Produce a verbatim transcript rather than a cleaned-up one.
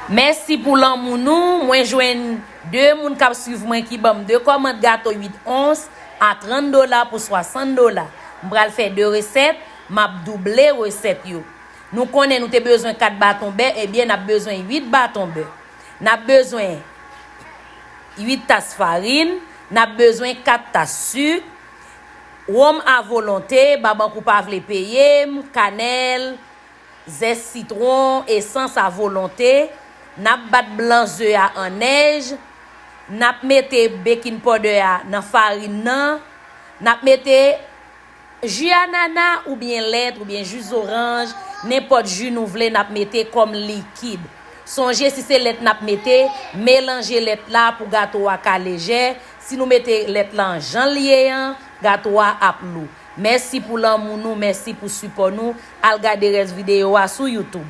Mèsi pou lanmou nou. Mwen jwenn de moun k ap swiv mwen ki ban m de kòmand gato uit ons a trant dola pou swasant dola. M pral fè de resèt, m ap double resèt yo. Nou konnen nou te bezwen kat baton bè, ebyen n ap bezwen uit baton bè. N ap bezwen uit tas farin, n ap bezwen kat tas sik, wonm a volonte, Babankou pa vle peye m, kanèl, zès sitwon, esans a volonte. N ap bat blan ze a an nèj. N ap mete baking powder a nan farin nan. N ap mete ji anana oubyen lèt oubyen ji zoranj, nenpòt ji nou vle n ap mete kòm likid. Sonje, si se lèt n ap mete, melanje lèt la pou gato a ka lejè. Si nou mete lèt la an jan l ye an, gato a ap lou. Mèsi pou lanmou nou, mèsi pou sipò nou. Al gade rès videyo a sou YouTube.